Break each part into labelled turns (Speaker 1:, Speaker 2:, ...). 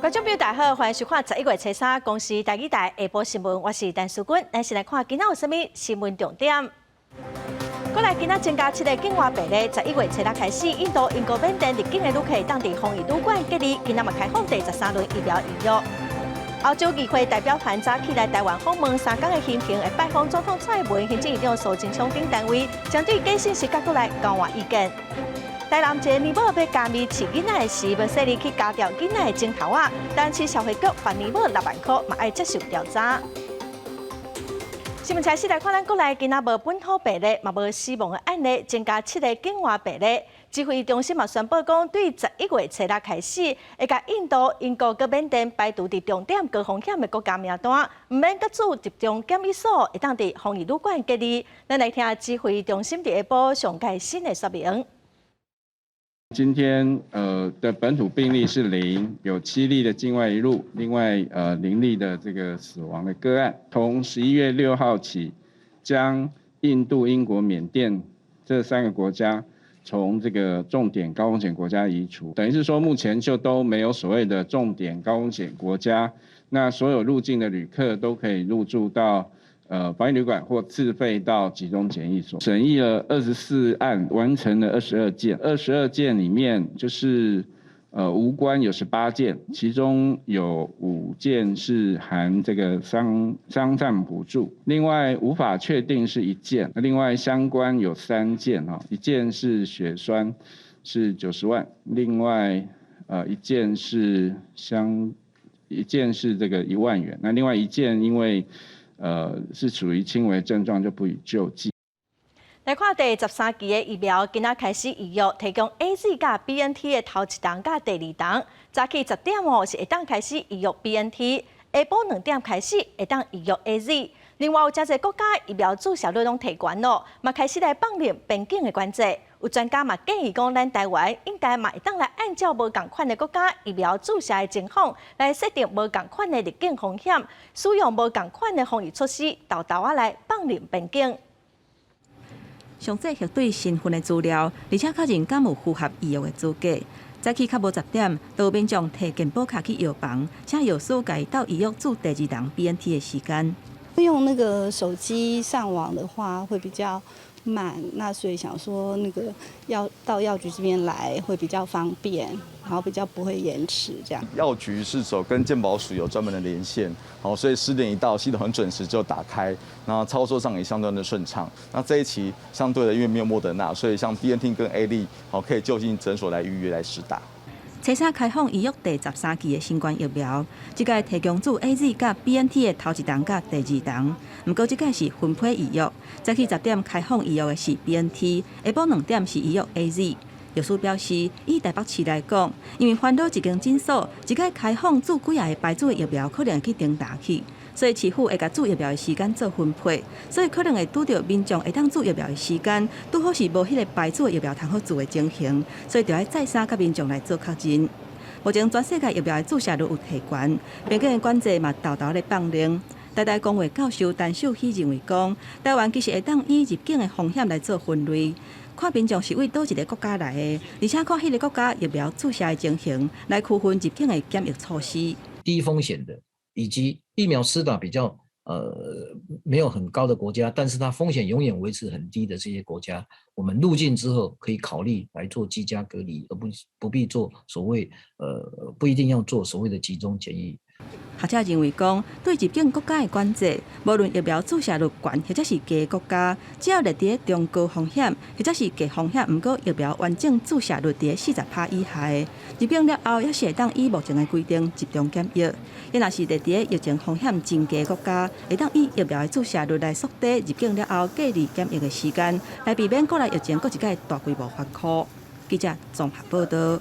Speaker 1: 觀眾朋友大家好，歡迎收看11月初三公視台語台下晡新聞，我是陳淑君。咱先來看今仔有啥物新聞重點。國內今仔增加七个境外病例，11月初六開始，印度、英國、緬甸入境的旅客當佇防疫旅館隔離，今仔嘛開放第13輪疫苗預約。歐洲議會代表團早起來台灣訪問，3工的行程會拜訪總統蔡英文、行政院長蘇貞昌等單位，針對假信息佮國內交換意見。台南一个奶母欲加面飼囡仔的時，無細膩去咬著囡仔的指頭仔，但是社會局罰奶母6萬箍，嘛愛接受調查。新聞開始來看，咱國內今仔無本土病例，嘛無死亡的案例，增加七个境外病例。指揮中心嘛宣布講，對11月初六開始，會共印度、英國佮緬甸排除佇重點高風險的國家名單，毋免閣住集中檢疫所，會當佇防疫旅館隔離。咱來聽指揮中心佇下晡上蓋新的說明。
Speaker 2: 今天的本土病例是零，有7例的境外移入，另外0例的這個死亡的個案。從11月6號起，將印度、英國、緬甸這三個國家從這個重點高風險國家移除，等於是說目前就都沒有所謂的重點高風險國家，那所有入境的旅客都可以入住到防疫旅館或自費到集中檢疫所。審議了24案，完成了二十二件。二十二件裡面就是無關有18件，其中有5件是含這個喪葬補助，另外無法確定是一件，另外相關有三件哈，一件是血栓是90萬，另外一件是這個1萬元，那另外一件因為是屬於輕微症狀，就不予救濟。
Speaker 1: 來看第13劑的疫苗，今仔開始預約，提供 AZ 佮 BNT 的頭一針佮第二針。早起10點哦，是會當開始預約 BNT，下晡2點開始會當預約 AZ。另外有誠濟國家疫苗注射率攏提懸咯，嘛開始來放寬邊境的管制。有專家嘛建議講，咱台灣應該嘛會當來按照無仝款的國家疫苗注射的情況，來設定無仝款的入境風險，使用無仝款的防疫措施，沓沓仔來放寬邊境。
Speaker 3: 上濟核對身份的資料，而且確認敢有符合預約的資格。早起較無10點，就有民眾提健保卡去藥房，請藥師共伊鬥預約注第二針 BNT 的時間。
Speaker 4: 用那個手機上網的話會比較慢，那所以想說那個要到藥局這邊來會比較方便，然後比較不會延遲這樣。
Speaker 5: 藥局是走跟健保署有專門的連線，好，所以10點一到，系統很準時就打開，然後操作上也相當的順暢。那這一期相對的，因為沒有莫德納，所以像 BNT 跟 AZ，好，可以就近診所來預約來施打。
Speaker 3: 初三開放預約第13劑的新冠疫苗，這屆提供注 AZ 佮 BNT 的頭一針佮第二針，毋過這屆是分批預約。早起10點開放預約的是 BNT，下晡2點是預約 AZ。藥師表示，以台北市來講，因為煩惱一間診所，一擺開放注幾仔個牌子的疫苗，可能會去重疊去，所以市府會共注疫苗的時間做分配，所以可能會拄著民眾會當注疫苗的時間，拄好是無彼個牌子的疫苗通好注的情形，所以著愛再三佮民眾來做確認。目前全世界疫苗的注射率有提懸，邊境的管制嘛沓沓咧放寬。台大公衛教授陳秀喜認為講，台灣其實會當以入境的風險來做分類，看民眾是對佗一个國家來的，而且看彼个國家疫苗注射的情形，來區分入境的檢疫措施。
Speaker 6: 低風險的，以及疫苗施打比較沒有很高的國家，但是它風險永遠維持很低的這些國家，我們入境之後可以考慮來做居家隔離，而不必做所謂不一定要做所謂的集中檢疫。
Speaker 3: 學者認為講，對入境國家的管制，無論疫苗注射率懸或者是低的國家，只要列佇咧中高風險或者是低風險，毋過疫苗完整注射率佇咧40%以下的，入境了後猶是會當依目前的規定集中檢疫。伊若是列佇咧疫情風險真低的國家，會當以疫苗的注射率來縮短入境了後隔離檢疫的時間，來避免國內疫情閣一擺大規模發箍。記者綜合報道。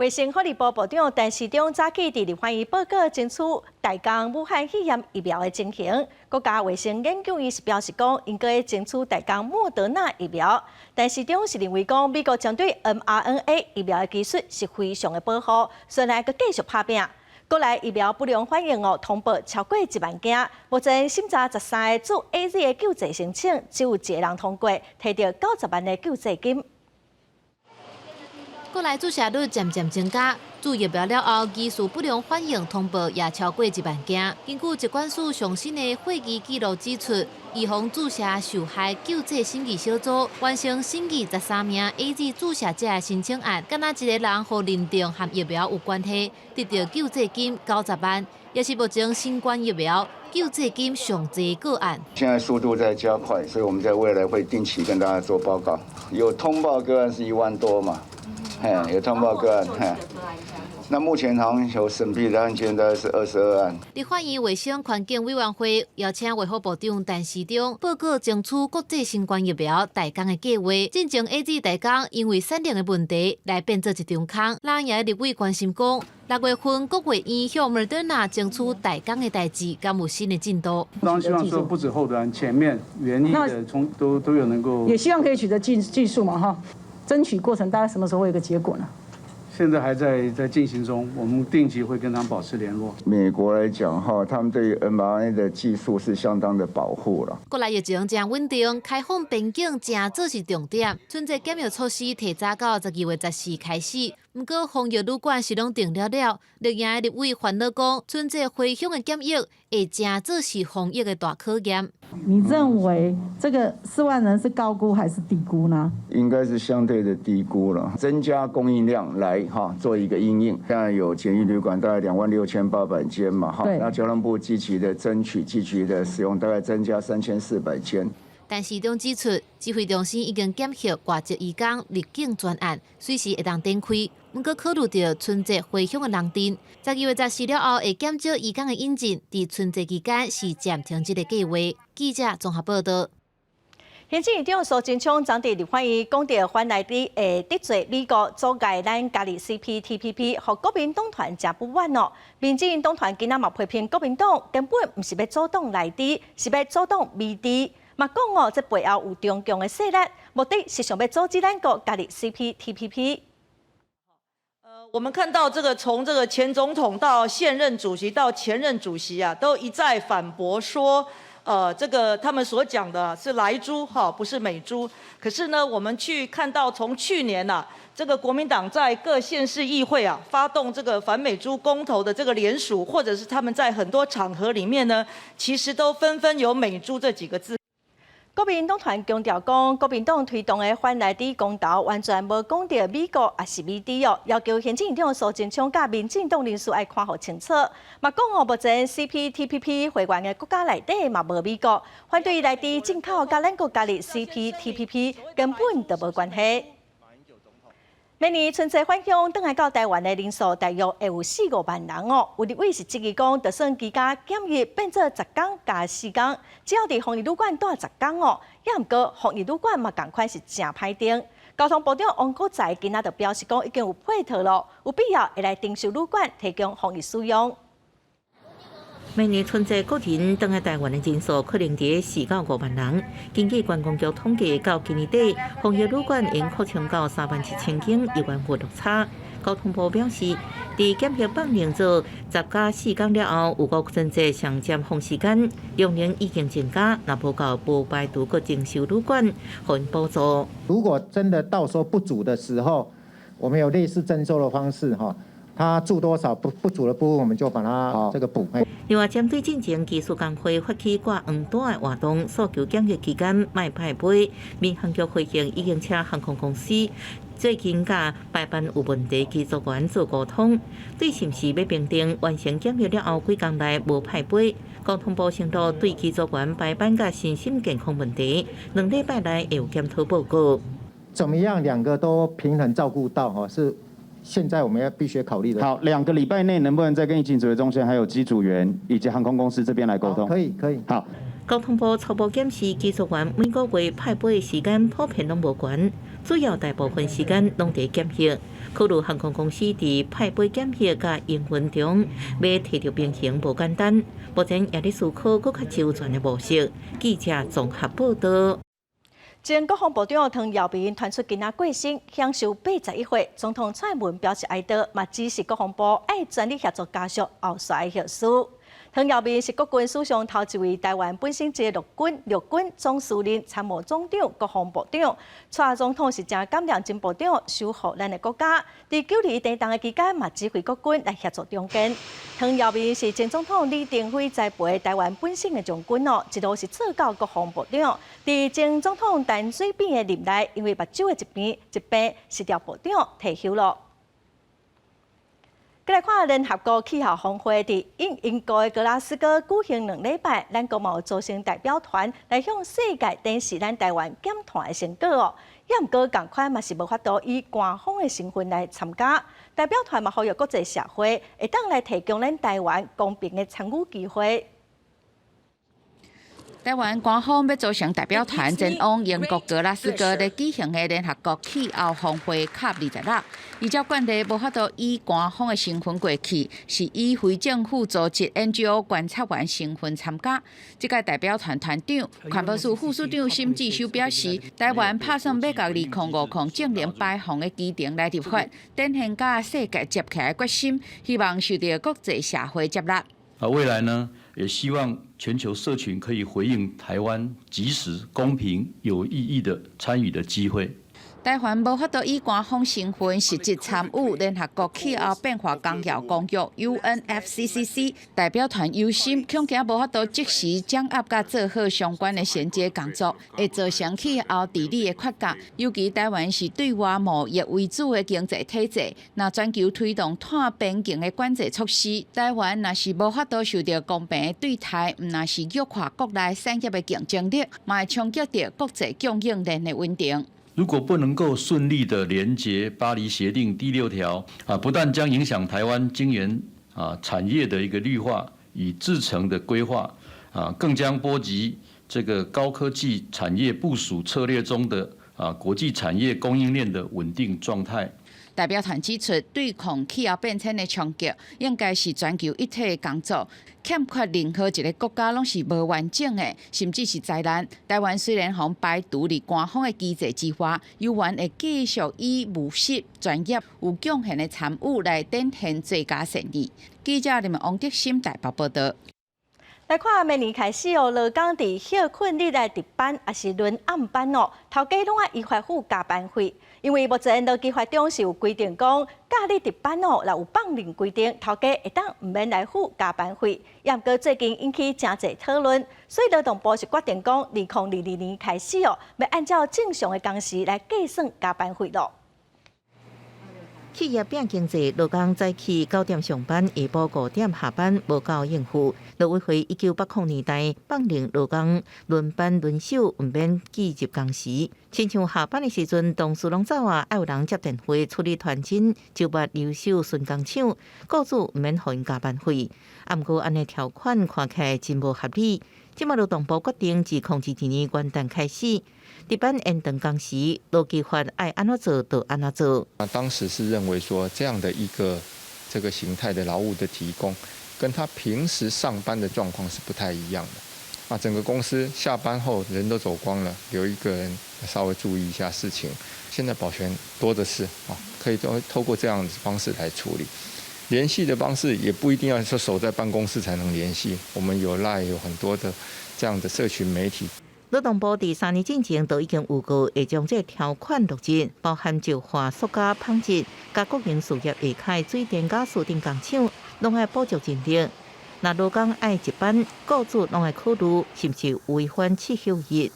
Speaker 1: 衛生福利部部長陳時中早起佇立法院報告爭取代工武漢肺炎疫苗的情形。國家衛生研究院是表示講，𪜶閣咧爭取代工莫德納疫苗。陳時中是認為講，美國針對 mRNA 疫苗的技術是非常的保護，所以閣繼續拍拚。國內疫苗不良反應哦，通報超過1萬件。目前審查13个注 AZ 的救濟申請，只有一个人通過，提著90萬的救濟金。
Speaker 7: 國內注射率漸漸增加，注疫苗了後，疑似不良反應通報也超過1萬件。根據疾管署上新的會議記錄指出，預防注射受害救濟審議小組完成審議13名 AZ 注射者的申請案，敢若一个人予認定和疫苗有關係，得著救濟金90萬，也是目前新冠疫苗救濟金上濟個案。
Speaker 8: 現在速度在加快，所以我們在未來會定期跟大家做報告。有通報個案是1萬多嘛？嘿，有通報個案，嘿。那目前好像有審批的案件大概是22案。
Speaker 7: 立法院衛生環境委員會邀請衛福部長陳時中報告爭取國際新冠疫苗代工的計劃。進前 AZ 代工因為產量的問題來變做一場空。藍營立委關心講，6月份國衛院向莫德納爭取代工的代誌，敢有新的進度？
Speaker 9: 當然希望說不止後端，前面原液的從都有能夠，
Speaker 10: 也希望可以取得技術嘛，哈，爭取過程大概什麼時候會有個結果呢？
Speaker 9: 現在還在進行中，我們定期會跟他們保持聯絡。
Speaker 8: 美國來講，哈，他們對於 mRNA 的技術是相當的保護了。
Speaker 7: 國內疫情誠穩定，開放邊境誠做是重點。春節檢疫措施提早到12月14開始，毋過防疫旅館是攏訂了了。綠營的立委煩惱講，春節回鄉的檢疫會誠做是防疫的大考驗。
Speaker 10: 你認為這個4萬人是高估還是低估呢？
Speaker 8: 應該是相對的低估了，增加供應量來哈做一個因應。現在有檢疫旅館大概26,800間嘛，哈，那交通部積極的爭取，積極的使用，大概增加3400間。
Speaker 7: 陳時中指出，指揮中心已經檢核外籍移工入境專案，隨時會當展開。毋過考慮著春節回鄉的人陣，12月14了後會減少移工的引進，佇春節期間是暫停這个計劃。記者綜合報道。
Speaker 1: 行政院長蘇貞昌昨佇立法院講著反萊豬會得罪美國，阻礙咱加入 CPTPP，予國民黨團誠不滿哦。民進黨團今仔嘛批評國民黨根本毋是欲阻擋萊豬，是欲阻擋美豬。嘛講哦，這背後有中共的勢力，目的是想欲阻止咱國加入 CPTPP。
Speaker 11: 我們看到這個從這個前總統到現任主席到前任主席啊，都一再反駁說，這個他們所講的是萊豬哈，不是美豬。可是呢，我們去看到從去年呐，這個國民黨在各縣市議會啊，發動這個反美豬公投的這個聯署，或者是他們在很多場合裡面呢，其實都紛紛有美豬這幾個字。
Speaker 1: 國民黨團強調講，國民黨推動的反萊豬公投完全無講著美國抑是美豬哦，要求行政院長蘇貞昌佮民進黨人士愛看予清楚。嘛講哦，目前 CPTPP 會員的國家內底嘛無美國，反對萊豬進口佮咱國加入 CPTPP 根本就無關係。每年春節返鄉轉來到台灣的人數大約會有四五萬人哦。有立委是質疑講，就算居家檢疫變做10天加4天，只要佇防疫旅館蹛十工哦，也毋過防疫旅館嘛仝款是誠歹訂。交通部長王國材今仔就表示講，已經有配套咯，有必要會來徵收旅館提供防疫使用。
Speaker 12: 每年春節國人轉來台灣的人數可能佇4到5萬人。根據觀光局統計，到今年底，防疫旅館已經擴充到31,000間，猶原有落差。交通部表示，佇檢疫放靈做10加4天了後，有國春節上佔峰時間，量能已經增加，若無夠，無排除閣徵收旅館，予𪜶補助。
Speaker 13: 如果真的到時候不足的時候，我們有類似徵收的方式，哈。他住多少不足的部分，我們就把它這個補。
Speaker 12: 另外，針對進前機師工會發起掛黃帶的活動，訴求檢疫期間莫派飛。民航局回應已經請航空公司最近佮排班有問題機組員做溝通，對是毋是欲評定完成檢疫了後幾工內無派飛，交通部承諾對機組員排班佮身心健康問題，2禮拜內會有檢討報告。
Speaker 13: 怎麼樣兩個都平衡照顧到？吼，是現在我們要必須考慮的。
Speaker 14: 好，2個禮拜內能不能再跟疫情指揮中心、還有機組員以及航空公司這邊來溝通？
Speaker 13: 可以，可以。
Speaker 14: 好。
Speaker 12: 交通部初步檢視機組員每個月派飛的時間普遍攏無懸，主要大部分時間攏佇檢疫。考慮航空公司佇派飛檢疫佮營運中，欲提著平衡無簡單。目前也咧思考閣較周全的模式。記者綜合報道。
Speaker 1: 前國防部長湯耀明傳出今仔過身，享壽81歲。總統蔡英文表示哀悼，嘛指示國防部愛全力協助家屬後續的後事。湯耀明是國軍史上頭一位台灣本省籍陸軍陸軍總司令、參謀總長、國防部長。蔡總統是誠感念曾部長守護咱的國家，佇九二一地動的期間嘛指揮國軍來協助重建。湯耀明是前總統李登輝栽培台灣本省的將軍哦，一路是做到國防部長。佇前總統陳水扁的任內，因為目睭的疾病辭掉部長退休囉。閣來看聯合國氣候峰會佇英國的格拉斯哥舉行2禮拜，咱國嘛有組成代表團來向世界展示咱台灣減碳的成果哦。也毋過仝款嘛是無法度以官方的身份來參加。代表團嘛呼籲國際社會會當來提供咱台灣公平的參與機會。
Speaker 15: 台灣官方欲組成代表團前往英國格拉斯哥咧舉行的聯合國氣候峰會 COP26，依照慣例無法度以官方的身份過去，是以非政府組織 NGO 觀察員身份參加。這屆代表團團長環保署副署長沈志修表示，台灣拍算欲共2050淨零排放的基準來立法，展現佮世界接起來的決心，希望受著國際社會接納。
Speaker 16: 啊，未來呢，也希望全球社群可以回應台灣及時、公平、有意義的參與的機會。
Speaker 15: 台灣無法度以官方身份實質參與聯合國氣候變化綱要公約 UNFCCC，代表團憂心，恐驚無法度即時掌握佮做好相關的銜接工作，會造成氣候治理的缺角。尤其台灣是對外貿易為主的經濟體制，若全球推動碳邊境的管制措施，台灣若是無法度受著公平的對待，毋但是弱化國內產業的競爭力，嘛會衝擊著國際供應鏈的穩定。
Speaker 16: 如果不能夠順利的連結巴黎協定第六條，啊，不但將影響台灣晶圓啊產業的一個綠化與製程的規劃，啊，更將波及這個高科技產業部署策略中的啊國際產業供應鏈的穩定狀態。
Speaker 15: 代表團指出，對抗氣候變遷的衝擊，應該是全球一體的工作，欠缺任何一個國家攏是無完整的，甚至是災難。台灣雖然予排除佇官方的機制之外，猶原會繼續以務實、專業、有貢獻的參與來展現最佳善意。記者林王德森台北報導。
Speaker 1: 來看明年開始哦，勞工佇歇睏日來值班，抑是輪暗班哦，頭家攏愛依法付加班費。因為目前勞基法中是有規定講，假日值班哦，若有放任規定，頭家會當毋免來付加班費。也毋過最近引起誠濟討論，所以勞動部是決定講，2022年開始哦，欲按照正常的工時來計算加班費囉。
Speaker 12: 企業拼經濟，勞工早起9點上班，下晡5點下班，無夠應付。勞委會1980年代放任勞工輪班輪休，毋免記入工時。親像下班的時陣，同事攏走啊，愛有人接電話處理傳真，周末留守巡工廠，雇主毋免予𪜶加班費。啊，毋過按呢條款看起來真無合理。這馬勞動部決定自2022年元旦開始，值班延長工時，勞基法愛按怎做就按怎做。
Speaker 17: 啊，當時是認為說，這樣的一個這個形態的勞務的提供，跟他平時上班的狀況是不太一樣的。啊，整個公司下班後人都走光了，留一個人稍微注意一下事情。現在保全多的是啊，可以透過這樣的方式來處理。聯繫的方式也不一定要說守在辦公室才能聯繫，我們有 LINE，有很多的這樣的社群媒體。
Speaker 12: 勞動部佇3年進前就已經預告會將這條款落實，包含石化、塑膠、紡織、佮國營事業下跤水電瓦斯等工廠，攏愛補足人力。若勞工愛值班，雇主攏愛考慮是毋是違反七休一。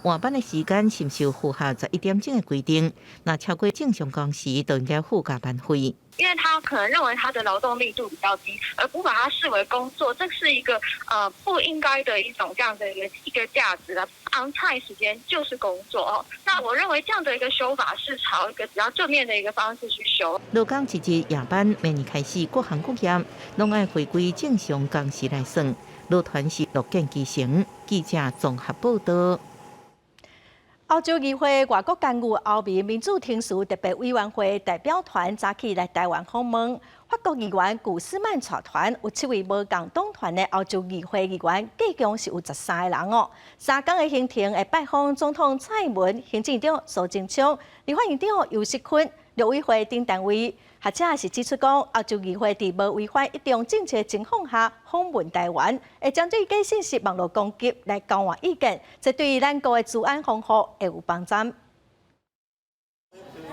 Speaker 12: 換班的時間是毋是符合11點鐘的規定？若超過正常工時，就應該付加班費。
Speaker 18: 因為他可能認為他的勞動力度比較低，而不把它視為工作，這是一個不應該的一種這樣的一個價值啦。On time 時間就是工作哦。那我認為這樣的一個修法是朝一個比較正面的一個方式去修。
Speaker 12: 勞工一日夜班，明年開始各行各業攏愛回歸正常工時來算。勞團是樂見其成。記者綜合報導。
Speaker 1: 歐洲議會外國干預歐盟民主程序特別委員會代表團早起來台灣訪問，法國議員古斯曼帶團，有七位無仝黨團的歐洲議會議員，計共是有13個人哦。3工的行程會拜訪總統蔡英文、行政院長蘇貞昌、立法院長游錫堃。陸委會等單位。學者是指出講，歐洲議會佇無違反一中政策情況下訪問台灣，會針對假信息網路攻擊來交換意見，這對咱國的資安防護會有幫助。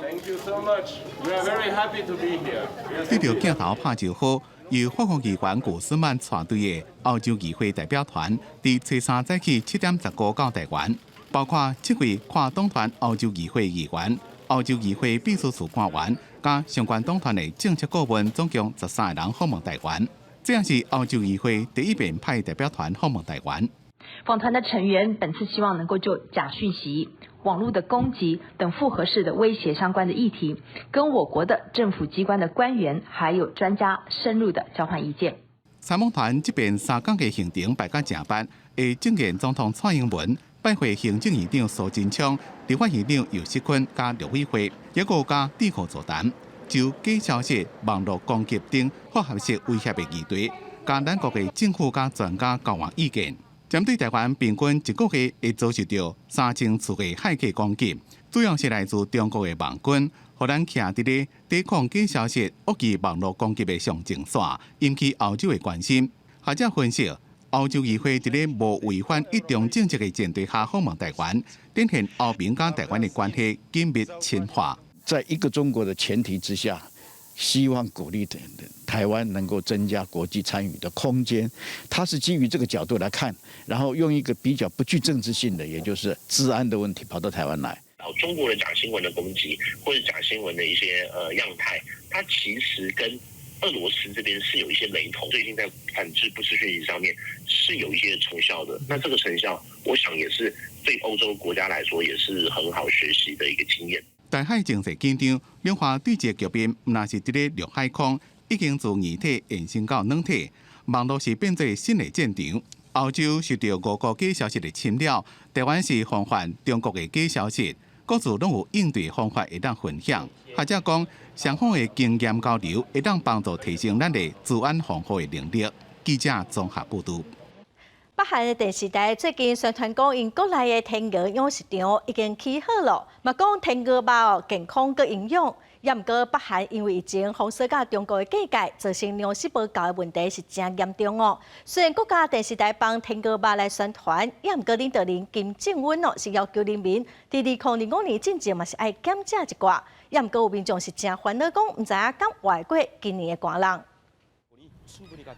Speaker 2: Thank you so much. We are very happy to be here.
Speaker 19: 對著鏡頭拍招呼，由法國議員古斯曼帶隊的歐洲議會代表團，佇初三早起7點15到台灣，包括七位跨黨團歐洲議會議員、歐洲議會秘書處官員，佮相關黨團的政策顧問，總共13個人訪問台灣。這也是歐洲議會第一遍派代表團訪問台灣。
Speaker 20: 訪團的成員本次希望能夠就假訊息、網絡的攻擊等複合式的威脅相關的議題，跟我國的政府機關的官員還有專家深入的交換意見。
Speaker 19: 參訪團這遍3工的行程排甲誠密，會政見總統蔡英文，拜會行政院長蘇貞昌、立法院長游錫堃佮陸委會，抑閣佮智庫座談，就假消息、網路攻擊等複合式威脅的議題，佮咱國的政府佮專家交換意見。針對台灣平均一個月會遭受著3000次的駭客攻擊，主要是來自中國的網軍，予咱徛佇咧抵抗假消息、惡意網路攻擊的上前線，引起歐洲的關心。學者分析，歐洲議會佇咧無違反一中政策的前提下訪問台灣，展現歐盟佮台灣的關係緊密深化。
Speaker 21: 在一個中國的前提之下，希望鼓勵台灣能夠增加國際參與的空間，他是基於這個角度來看，然後用一個比較不具政治性的，也就是資安的問題跑到台灣來。
Speaker 22: 中國的假新聞的攻擊或者假新聞的一些樣態，它其實跟俄羅斯這邊是有一些雷同。最近在反制不實訊息上面是有一些成效的。那這個成效，我想也是對歐洲國家來說也是很好學習的一個經驗。
Speaker 19: 台海情勢緊張，兩岸對峙局面毋但是佇咧陸海空，已經自硬體延伸到軟體，網路是變做新的戰場。歐洲受著俄國假消息的侵擾，台灣是防範中國的假消息，各自攏有應對方法會當分享。學者講，雙方的經驗交流會當幫助提升咱的資安防護的能力。記者綜合報導。
Speaker 1: 北韓的電視台最近宣傳講，𪜶國內的天鵝養殖場已經起好囉，嘛講天鵝肉健康閣營養。也毋過北韓因為疫情封鎖佮中國的境界，造成糧食無夠的問題是誠嚴重哦。雖然國家電視台幫天鵝肉來宣傳，也毋過領導人金正恩哦是要求人民佇2025年進前嘛是愛減食一寡。也毋過有民眾是誠煩惱，講毋知影敢活會過今年的寒冷。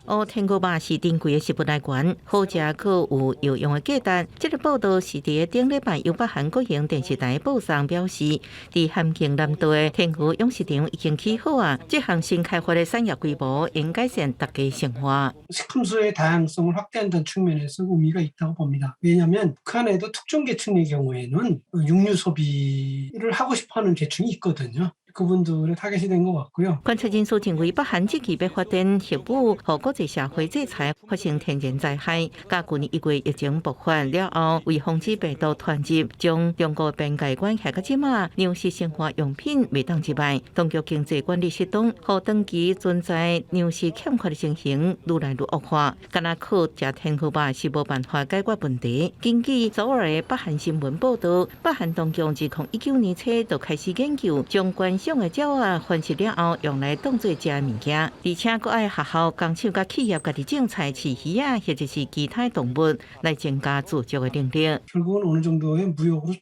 Speaker 12: 哦，天鵝肉是珍貴的食物來源，好食閣有藥用的價值。這個報道是佇頂禮拜由北韓國營電視台播送，表示，佇咸鏡南道的天鵝養殖場已經起好啊。這項新開發的產業規模應改善大家生活。
Speaker 23: 식품수의 다양성을 확대한다는 측면에서 의미가 있다고 봅니다. 왜냐하면 북한에도 특정 계층의 경우에는 육류 소비를 하고 싶어하는 계층이 있거든요. 그분들의 타겟이 된 것 같고요.
Speaker 12: 觀測人士認為，北韓這期欲發展核武，予國際社會制裁，發生天然災害，佮舊年1月疫情爆發了後，為防止病毒傳入，將中國邊界關起到這馬，糧食生活用品袂當入來，當局經濟管理失當，予長期存在糧食欠缺的情形愈來愈惡化。干焦靠食天鵝肉是無辦法解決問題。根據首爾的北韓新聞報道，北韓當局自2019年初就開始研究將觀賞的鳥仔繁殖了後，用來當做食的物件，而且閣愛學校、工廠佮企業家己種菜、飼魚仔，或者是其他動物來增加自足的能力。
Speaker 23: 결국은 어느 정도의 무역으로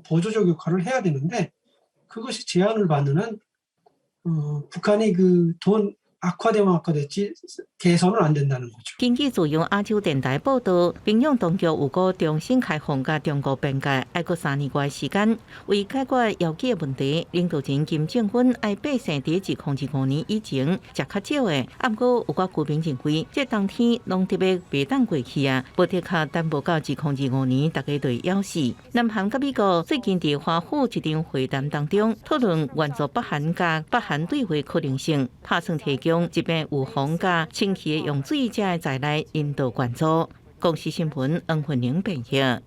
Speaker 23: 보조적 역할을 해야 되는데 그것이 제한을 받는 한 북한이 그 돈 악화되면 악화됐지 개선은 안 된다는 거죠.
Speaker 12: 根據自由亞洲電台報道，平壤當局有閣重新開放佮中國邊界，愛閣3年外時間，為解決遙機的問題，領導人金正恩愛百姓佇2025年以前食較少的。啊，毋過有寡居民認為，這冬天攏特別袂當過去啊，無的確等無到2025年，大家就會枵死。南韓佮美國最近佇華府一場會談當中，討論援助北韓佮北韓對話可能性，拍算提供一邊預防佮清氣的用水這个在內引導援助。公視新聞黃慧玲編譯。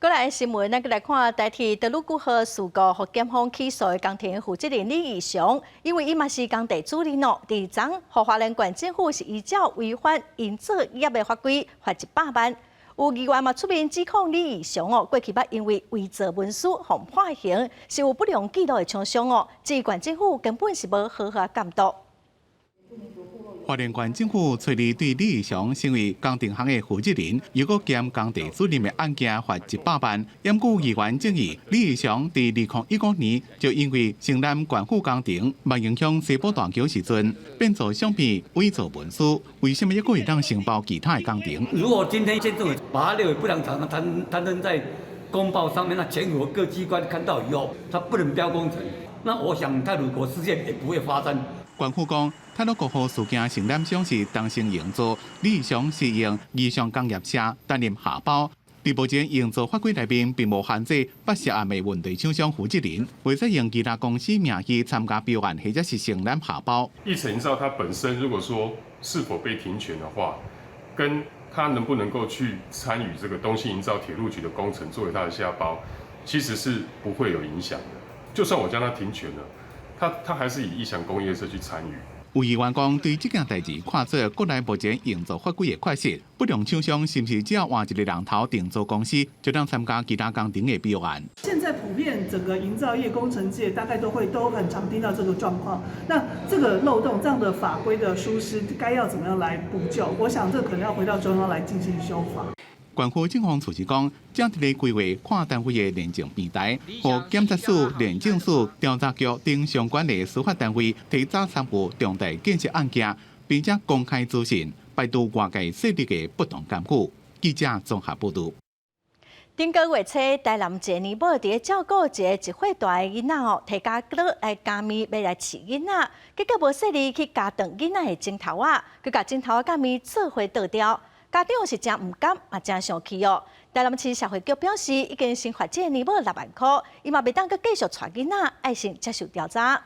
Speaker 1: 過來新聞，咱閣來看台鐵德魯固號事故，予檢方起訴的工程負責人李義祥，因為伊嘛是工地主任哦，佇昨予花蓮縣政府是依照違反營造業的法規，罰100萬。有議員嘛出面指控李義祥哦，過去捌因為偽造文書予判刑，是有不良記錄的廠商哦，質疑縣政府根本是無好好監督。
Speaker 19: 花蓮縣政府揣二對李義祥成為工程項的負責人，又閣兼工地主任的案件罰100萬。毋過議員質疑李義祥佇2015年就因為承攬縣府工程，萬榮鄉西埔大橋時陣變造相片、偽造文書，為什麼猶閣會當承包其他的工程？
Speaker 4: 如果今天縣政府把它列為不良廠商刊登在公報上面，那全國各機關看到以後，他不能標工程，那我想太魯閣事件也不會發生。
Speaker 19: 縣府講，太魯閣號事件承攬商是東成營造，李義祥是用義祥工業社擔任下包。佇目前營造法規內面並無限制捌涉案的問題廠商負責人，袂使用其他公司名義參加標案或者是承攬下包。
Speaker 5: 義成營造它本身如果說是否被停權的話，跟他能不能夠去參與這個東興營造鐵路局的工程作為他的下包，其實是不會有影響的。就算我將他停權了，他還是以義祥工業社去參與。
Speaker 19: 有議員講，對這件代誌看做國內目前營造法規的缺失，不良廠商是毋是只要換一个人頭定做公司，就當參加其他工程的標案？
Speaker 6: 現在普遍整個營造業、工程界大概都會都很常聽到這個狀況。那這個漏洞、這樣的法規的疏失，該要怎麼樣來補救？我想這可能要回到中央來進行修法。
Speaker 19: 縣府警方處是講，正佇咧規劃跨單位的認證平台，予檢察署、廉政署、調查局等相關的司法單位提早參與重大建設案件，並且公開資訊，排除外界勢力的不當干預。記者綜合報導。
Speaker 1: 頂個月初，台南一个尼母佇咧照顧一个1歲大的囡仔哦，提鉸刀來絞麵欲來飼囡仔，結果無細膩去鉸斷囡仔的指頭仔，閣共指頭仔佮麵做伙倒掉。家長是誠毋甘，嘛誠生氣哦。台南市社會局表示，已經先罰這个尼母6萬箍，伊嘛袂當閣繼續帶囡仔，愛先接受調查。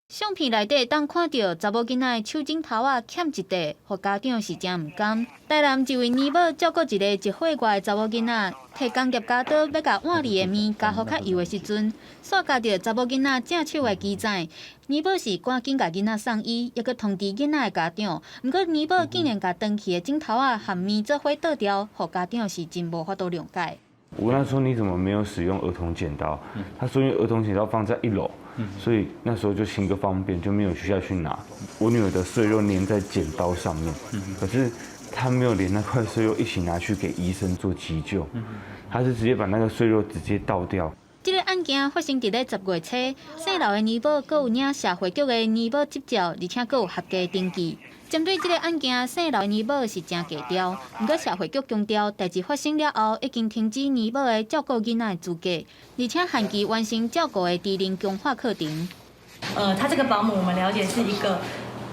Speaker 24: 相片內底當看著查某囡仔的手指頭仔欠一塊，予家長是誠毋甘。台南一位尼母照顧一个1歲外的查某囡仔，提工業鉸刀欲共碗裡的麵加予較幼的時陣，煞鉸著查某囡仔正手的肌腱。尼母是趕緊共囡仔送醫，猶閣通知囡仔的家長。毋過尼母竟然共斷去的指頭仔和麵做伙倒掉，予家長是真無法度諒解。
Speaker 25: 我問他說：你怎麼沒有使用兒童剪刀？他說：因為兒童剪刀放在一樓，所以那時候就行個方便，就沒有下去拿。我女兒的碎肉粘在剪刀上面，可是他沒有連那塊碎肉一起拿去給醫生做急救，他是直接把那個碎肉直接倒掉。
Speaker 24: 這个案件發生佇咧10月初，姓劉的尼母閣有領社會局的尼母執照，而且閣有合格登記。針對這个案件，姓劉的尼母是誠低調，毋過社會局強調，代誌發生了後，已經停止尼母的照顧囡仔的資格，而且限期完成照顧的職能強化課程。
Speaker 26: 他這個保姆我們了解是一個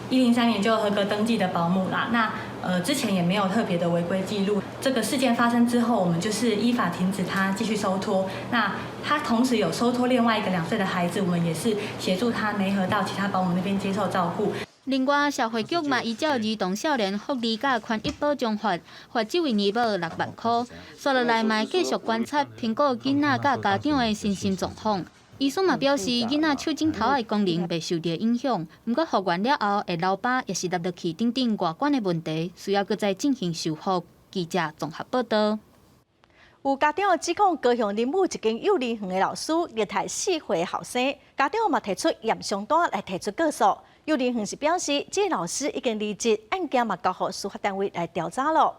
Speaker 26: 103年就合格登記的保姆啦。那之前也沒有特別的違規記錄。這個事件發生之後，我們就是依法停止他繼續收托。那他同時有收托另外一個2歲的孩子，我們也是協助他媒合到其他保姆那邊接受照顧。
Speaker 24: 另外，社會局嘛依照兒童少年福利佮權益保障法，罰這位尼母6萬箍。紲落來嘛繼續觀察評估囡仔佮家長的身心狀況。醫生嘛表示，囡仔手指頭的功能袂受著影響，毋過復原了後會留疤，也是凹落去等等外觀的問題，需要閣再進行修復。記者綜合報導。
Speaker 1: 有家長指控高雄林武一間幼兒園的老師虐待4歲學生，家長嘛提出驗傷單來提出告訴。幼兒園是表示，這个老師已經離職，案件嘛交予司法單位來調查囉。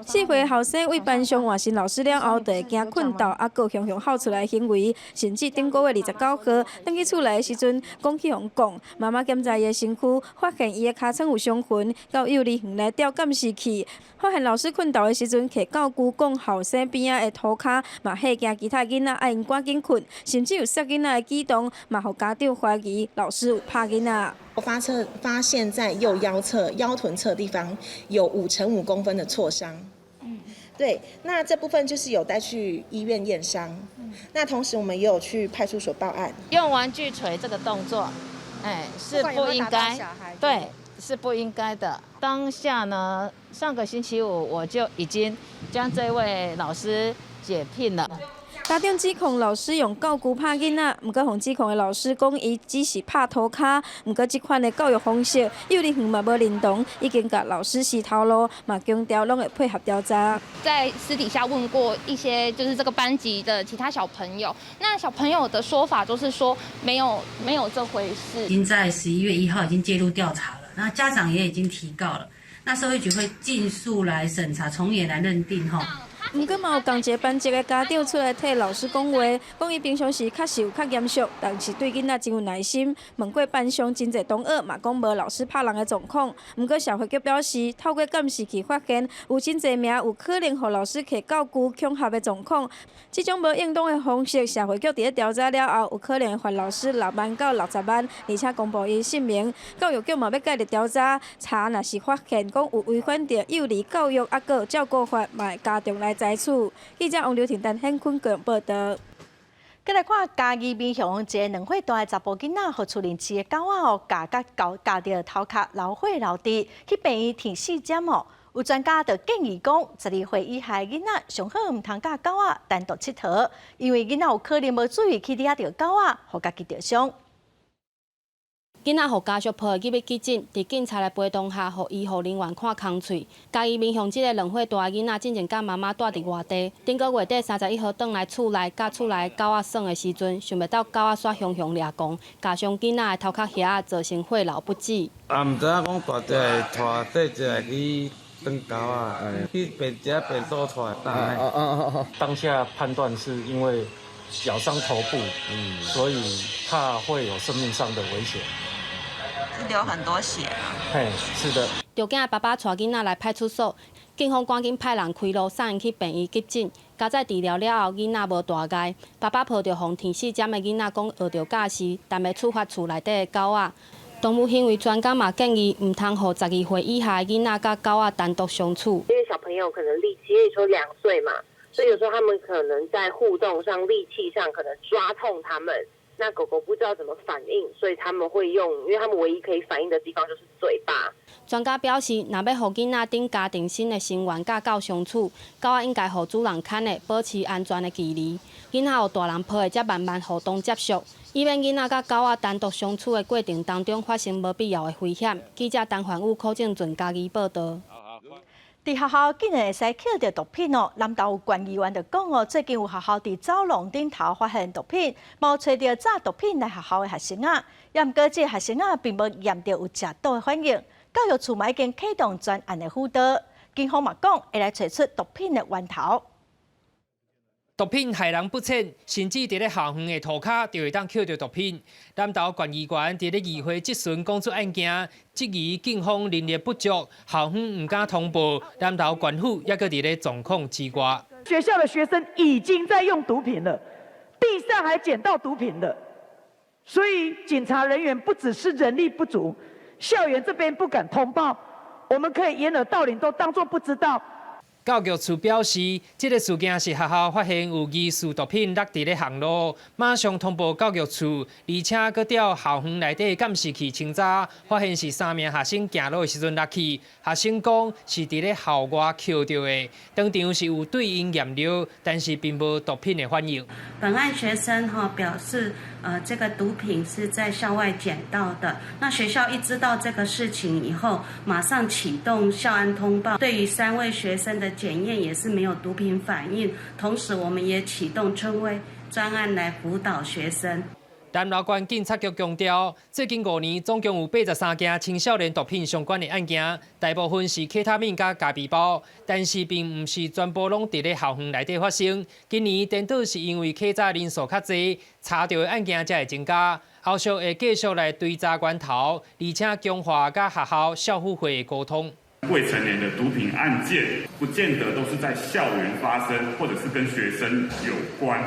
Speaker 27: 4歲學生佇班上換新老師了後，就會驚睏倒，猶閣雄雄吼出來行為，甚至頂個月29號，轉去厝內的時陣，講去予講，媽媽檢查伊的身軀，發現伊的尻川有傷痕，到幼兒園來調監視器，發現老師睏倒的時陣，提教具摃學生邊仔的塗跤，嘛嚇驚其他囡仔愛𪜶趕緊睏，甚至有捒囡仔的舉動，嘛予家長懷疑老師有拍囡仔。
Speaker 28: 我發現在右腰側、腰臀側地方有5乘5公分的挫傷。對，那這部分就是有帶去醫院驗傷。那同時我們也有去派出所報案。
Speaker 29: 用玩具錘這個動作，哎，是不應該，對，是不應該的。當下呢，上個星期五我就已經將這位老師解聘了。
Speaker 27: 家長指控老師用教具拍囡仔，毋過予指控的老師講，伊只是拍塗跤。毋過這款的教育方式，幼兒園嘛無認同，已經共老師辭頭路，嘛強調攏會配合調查。
Speaker 3: 在私底下問過一些，就是這個班級的其他小朋友，那小朋友的說法就是說沒有這回事。
Speaker 7: 已經在11月1號已經介入調查了，那家長也已經提告了，那社會局會盡速來審查，從嚴來認定吼。
Speaker 27: 毋過嘛有仝一个班級的家長出來替老師講話，講伊平常時確實有較嚴肅，但是對囡仔真有耐心。問過班上真濟同學嘛講無老師拍人的狀況。毋過社會局表示，透過監視器發現有真濟名有可能予老師提教具恐嚇的狀況。這種無應當的方式，社會局佇咧調查了後，有可能罰老師6萬到60萬，而且公布伊姓名。教育局嘛欲介入調查，查若是發現講有違反著幼兒教育抑閣照顧法，嘛會加重來裁處。記者王劉婷、陳顯坤報道。
Speaker 1: 閣來看嘉義民雄一个2歲大的查埔囡仔，予厝鄰飼的狗仔哦，咬甲咬咬著頭殼流血流滴，去病院停四針哦。有專家就建議講，12歲以下的囡仔上好毋通佮狗仔單獨𨑨迌，因為囡仔有可能無注意去掠著狗仔，予家己著傷。
Speaker 8: 囡仔予家屬抱入去急診，佇警察的陪同下，予醫護人員看空喙。嘉義民雄這个2歲大的囡仔，進前佮媽媽蹛佇外地，頂个月底31號轉來厝內，佮厝內狗仔耍的時陣，想袂到狗仔煞雄雄掠狂，咬傷囡仔的頭殼遐，造成血流不止。
Speaker 9: 啊，毋知影講大隻會拖細隻去轉狗仔，去變隻變做拖的。
Speaker 10: 當下判斷是因為咬傷頭部，所以怕會有生命上的危險。
Speaker 11: 流很多血。
Speaker 10: 嘿，是的。
Speaker 8: 著驚爸爸帶囡仔來派出所，警方趕緊派人開路送𪜶去病院急診。佳哉治療了後，囡仔無大礙。爸爸抱著予停四針的囡仔講，學著教示，但欲處罰厝內底的狗仔。動物行為專家嘛建議，毋通予12歲以下的囡仔佮狗仔單獨相處。
Speaker 13: 因為小朋友可能力氣，因為說2歲嘛，所以有時候他們可能在互動上、力氣上可能抓痛他們。那狗狗不知道怎麼反應，所以他們會用，因為他們唯一可以反應的地方就是嘴巴。
Speaker 8: 專家表示，若欲予囡仔等家庭新的成員佮狗相處，狗仔應該予主人牽的，保持安全的距離。囡仔予大人抱的，才慢慢互動接觸，以免囡仔佮狗仔單獨相處的過程當中發生無必要的危險。記者陳凡武、柯正俊嘉義報道。
Speaker 1: 佇學校竟然會使抾著毒品哦！南投縣議員就講哦，最近有學校佇走廊頂頭發現毒品，嘛有揣著詐毒品來學校的學生仔，也毋過這个學生仔並無驗著有食毒的反應。教育處嘛已經啟動專案的輔導，警方嘛講會來揣出毒品的源頭。
Speaker 14: 毒品害人不淺，甚至佇咧校園的塗跤就會當抾著毒品。南投縣議員佇咧議會質詢講出案件，質疑警方人力不足，校方毋敢通報。南投縣府猶閣佇咧狀況之外。
Speaker 16: 學校的學生已經在用毒品了，地上還撿到毒品了，所以警察人員不只是人力不足，校園這邊不敢通報，我們可以掩耳盜鈴，都當作不知道。
Speaker 14: 教育處表示，這个事件是學校發現有疑似毒品落佇咧巷路，馬上通報教育處，而且閣調校園內底監視器清查，發現是三名學生行路的時陣落去，學生講是佇咧校外抾著的，當場是有對𪜶驗尿，但是並無毒品的反應。
Speaker 30: 本案學生哈表示，這個毒品是在校外撿到的。那學校一知道這個事情以後，馬上啟動校安通報，對於三位學生的檢驗也是沒有毒品反應。同時，我們也啟動春暉專案來輔導學生。
Speaker 14: 南投縣警察局強調，最近5年總共有83件青少年毒品相關的案件，大部分是 K 他命佮咖啡包，但是並毋是全部攏佇咧校園內底發生。今年顛倒是因為檢查人數較濟，查著的案件才會增加。後續會繼續來追查源頭，而且強化佮學校校輔會的溝通。
Speaker 31: 未成年的毒品案件，不見得都是在校園發生，或者是跟學生有關。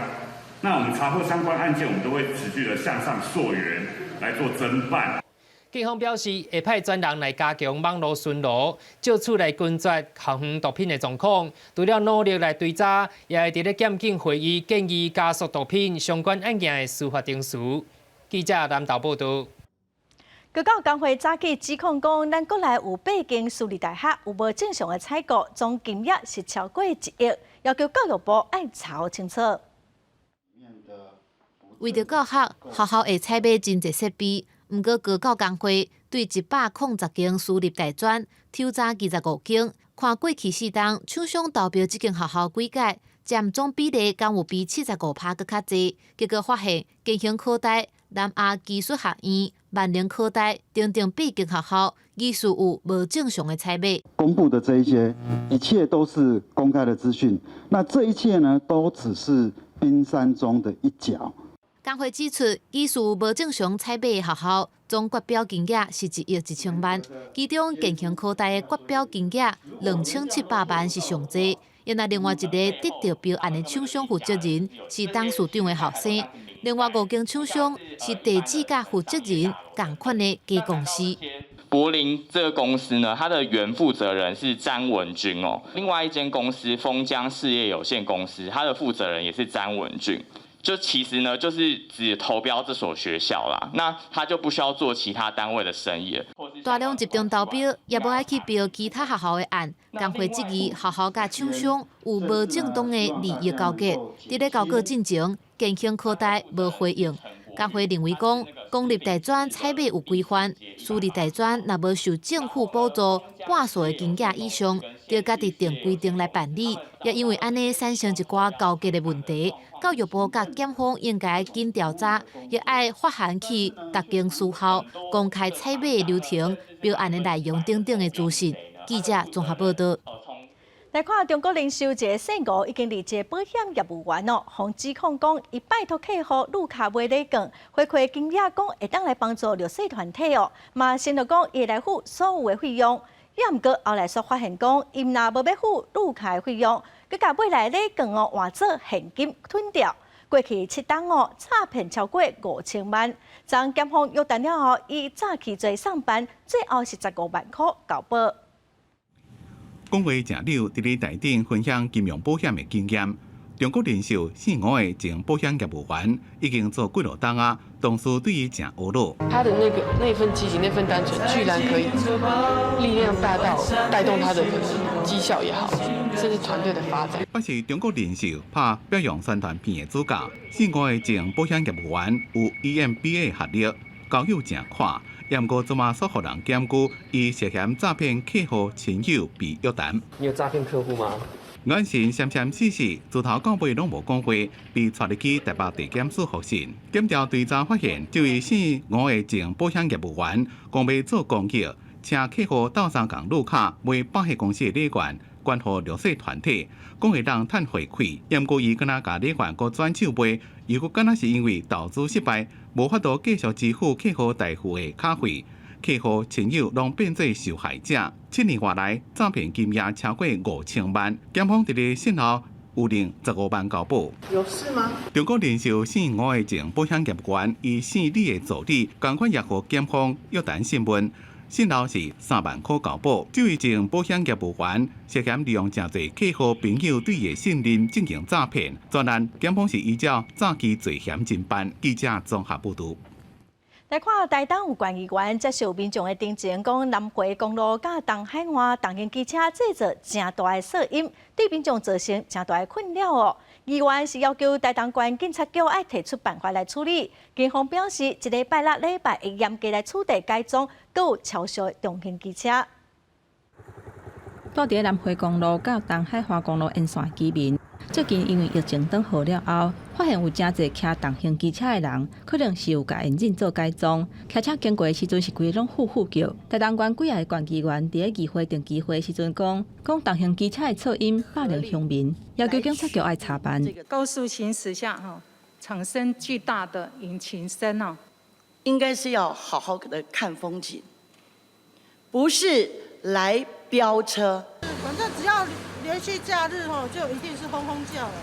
Speaker 31: 那我們查獲相關案件，我們都會持續的向上溯源來做偵辦。
Speaker 14: 警方表示，會派專人來加強網路巡邏，藉此來根絕校園毒品的狀況。除了努力來追查，也會佇咧檢警會議建議加速毒品相關案件的司法程序。記者南投報道。
Speaker 1: 高教工會早起指控講，咱國內有八間私立大學有無正常的採購，總金額是超過1億，要求教育部愛查清楚。
Speaker 2: 為著教學，學校會採買真濟設備，毋過高教工會對110間私立大專抽查25間，看過去4冬廠商投標這間學校幾屆，佔總比例敢有比75%閣較濟。結果發現，建興科大、南亞技術學院、萬隆科大等等八間學校，疑似有無正常的採買。
Speaker 4: 公布的這一些，一切都是公開的資訊。那這一切呢，都只是冰山中的一角。
Speaker 2: 工會指出，疑似無正常採買的學校，總決標金額是1億1千萬，其中建興科大的決標金額2700萬是上濟。另外另外一個得著標案的廠商負責人是董事長的後生，另外五間廠商是地址佮負責人仝款的家公司。
Speaker 5: 柏林這個公司呢，它的原負責人是詹文君哦。另外一間公司豐江事業有限公司，它的負責人也是詹文君。就其實呢，就是只投標這所學校啦，那他就不需要做其他單位的生意。
Speaker 2: 大量集中投標，也無愛去標其他學校的案，工會質疑學校佮廠商有無正當的利益勾結。佇咧交稿進前，建興科大無回應。工會認為講，公立大專採買有規範，私立大專若無受政府補助半數的金額以上，著家己定規定來辦理。也因為按呢產生一寡勾結的問題，教育部佮檢方應該緊調查，也愛發函去逐間私校公開採買流程、標案的內容等等的資訊。記者綜合報道。
Speaker 1: 來看中國人壽一个姓吳已經離職保險業務員哦，予指控講，伊拜託客戶擼卡買禮券，回饋金額講會當來幫助弱勢團體哦，嘛承諾講伊會來付所有的費用。也毋過後來煞發現講，伊毋但無欲付擼卡的費用，閣共買來禮券哦換做現金吞掉。過去7冬哦，詐騙超過5000萬。昨檢方約談了後，伊早起做上班，最後是15萬箍交保。
Speaker 19: 講話誠溜，佇咧台頂分享金融保險的經驗。中國人壽姓吳的前保險業務員已經做幾落冬啊，同事對伊誠呵咾。
Speaker 12: 他的那個那份激情、那份單純，居然可以力量大到帶動他的可能績效也好，甚至團隊的發展。
Speaker 19: 我是中國人壽拍表揚宣傳片的主角，姓吳的前保險業務員有 EMBA 學歷，交友誠闊。毋過這馬煞予人檢舉，伊涉嫌詐騙客戶親友被約談。
Speaker 15: 你有詐騙客戶嗎？
Speaker 19: 眼神閃閃死死，自頭到尾攏無講話，被帶入去台北地檢署複訊。檢調追查發現，這位姓吳的前保險業務員，講欲做公益，請客戶鬥相共擼卡買保險公司的禮券，捐予弱勢團體，講會當趁回饋。毋過伊敢若共禮券閣轉手賣，又閣敢若是因為投資失敗，無法度繼續支付客戶代付的卡費，客戶親友攏變做受害者。7年外來詐騙金額超過5000萬，檢方佇咧訊後有認十五萬交保。
Speaker 6: 有事嗎？
Speaker 19: 中國人壽姓吳的前保險業務員，伊姓李的助理，仝款也予檢方約談訊問。訊後是3萬箍交保。這位前保險業務員涉嫌利用誠濟客戶朋友對伊的信任進行詐騙，專案檢方是依照詐欺罪嫌偵辦。記者綜合報導。
Speaker 1: 來看台東有縣議員接受民眾的陳情，講南迴公路佮東海岸重型機車製造誠大的噪音，對民眾造成誠大的困擾哦。議員是要求台東縣警察局愛提出辦法來處理。警方表示，這禮拜六禮拜會嚴格來取締改裝閣有超速的重型機車。
Speaker 17: 住佇南迴公路佮東海岸公路沿線居民，最近因為疫情轉好了後，發現有誠濟騎重型機車的人，可能是有共引擎做改裝，騎車經過的時陣是規个攏呼呼叫。台東縣幾个縣議員佇咧議會定期會時陣講，講重型機車的噪音霸凌鄉民，要求警察局愛查辦。
Speaker 18: 高速行駛下，哈，產生巨大的引擎聲哦，
Speaker 20: 應該是要好好的看風景，不是來飆車。
Speaker 21: 反正只要連續假日吼，就一定是轟轟叫了。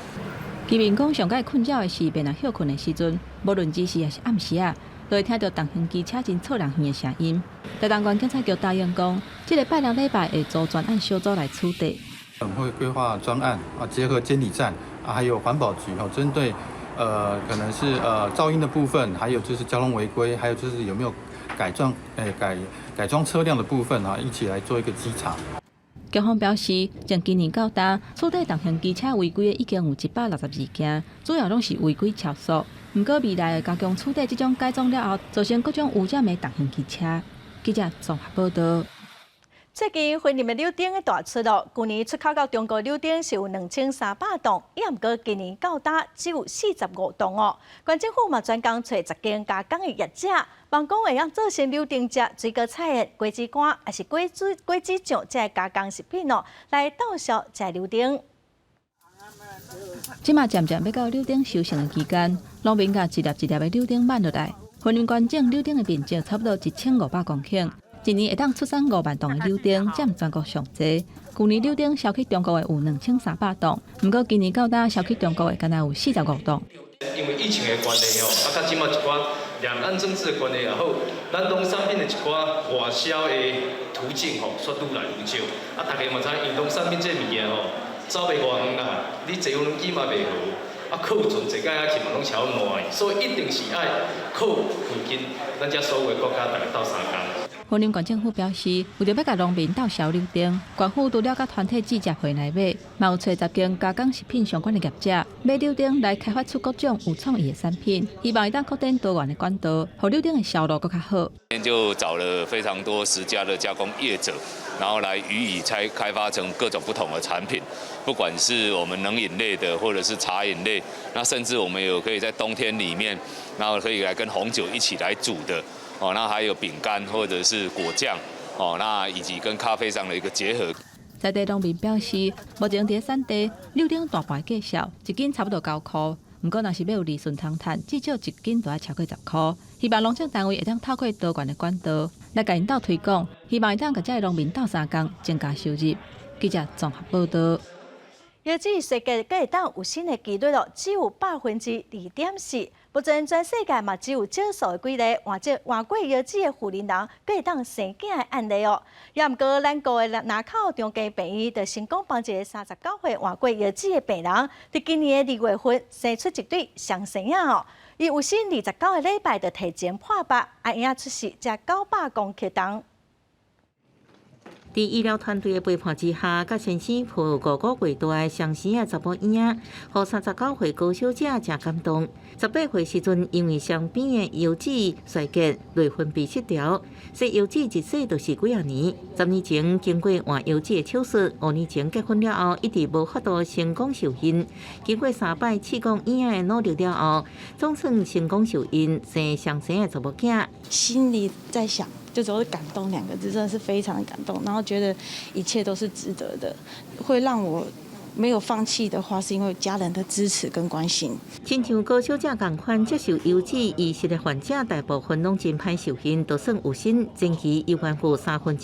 Speaker 17: 居民講，上蓋困擾的是，欲來歇睏的時陣，無論日時抑是暗時啊，都會聽著重型機車真吵人耳的聲音。台東縣警察局答應講，這個拜六禮拜會組專案小組來取締。
Speaker 22: 我們會規劃專案啊，結合監理站啊，還有環保局哦，針對可能是噪音的部分，還有就是交通違規，還有就是有沒有改裝改改裝車輛的部分啊，一起來做一個稽查。
Speaker 17: 警方表示，從今年到今，取締重型機車違規的已經有162件，主要攏是違規超速。毋過未來會加強取締這種改裝了後造成各種污染的重型機車。記者綜合報導。
Speaker 1: 最近雲林的柳丁大出咯，舊年出口到中國柳丁是有2300噸，也毋過今年到今只有45噸哦。縣政府嘛專工揣10間加工的業者，望講會當做成柳丁汁、水果菜的果子乾，抑是果子醬這个加工食品哦，來鬥銷這柳丁。
Speaker 17: 這馬漸漸欲到柳丁收成的期間，農民共一粒一粒的柳丁挽落來。雲林縣種柳丁的面積差不多1500公頃。一年會當出產5萬噸的柳丁，佔全國上濟。舊年柳丁銷去中國的有2300噸，毋過今年到今銷去中國的，干焦有45噸。
Speaker 3: 因為疫情的關係吼，啊，佮這馬一寡兩岸政治的關係也好，咱農產品的一寡外銷的途徑吼，煞愈來愈少。啊，大家嘛知影，農產品這物件吼，走袂偌遠啦，你坐無輪機嘛袂好，啊，庫存坐到遐去嘛攏超爛的，所以一定是愛靠附近咱遮所有的國家逐家鬥相共。
Speaker 17: 雲林縣政府表示，為著欲共農民鬥銷柳丁，縣府除了佮團體記者會來買，嘛有揣10間加工食品相關的業者買柳丁來開發出各種有創意的產品，希望會當擴展多元的管道，予柳丁的銷路閣較好。
Speaker 7: 就找了非常多10家的加工業者，然後來予以開開發成各種不同的產品，不管是我們冷飲類的，或者是茶飲類，那甚至我們有可以在冬天裡面，然後可以來跟紅酒一起來煮的。哦，那還有餅乾或者是果醬，哦，那以及跟咖啡上的一個結合。
Speaker 17: 在地農民表示，目前佇產地柳丁大盤價數一斤差不多9箍，毋過若是欲有利潤通趁，至少一斤就愛超過10箍。希望農政單位會當透過多元的管道來共𪜶鬥推廣，希望會當共這个農民鬥相共，增加收入。記者綜合報導。
Speaker 1: 腰子衰竭閣會當有新的紀錄咯，只有2.4%。目前全世界嘛只有少數的幾例患這患過腰子的婦人閣會當生囝的案例哦。也毋過咱國的林口長庚病院就成功幫一个39歲患過腰子的病人，佇今年的2月份生出一對雙生仔哦。伊有身29個禮拜就提前破百，啊嬰仔出世才900公克重。
Speaker 9: 佇醫療團隊的陪伴之下，佮先生抱5個月大的雙生仔查某嬰仔，予39歲高小姐誠感動。18歲時陣，因為雙邊的腰子衰竭，內分泌失調，所以腰子一洗就是幾仔年。10年前經過換腰子的手術，5年前結婚了後，一直無法度成功受孕。經過三擺試管嬰仔的努力了後，總算成功受孕，生雙生的查某囝。
Speaker 15: 心裡在想，就只有感動兩個字，真的是非常的感動。然後覺得一切都是值得的，會讓我沒有放棄的話，是因為家人的支持跟關心。
Speaker 9: 親像高小姐仝款接受腰子移植的患者，大部分攏真歹受孕，就算有身，前期猶原有1/3會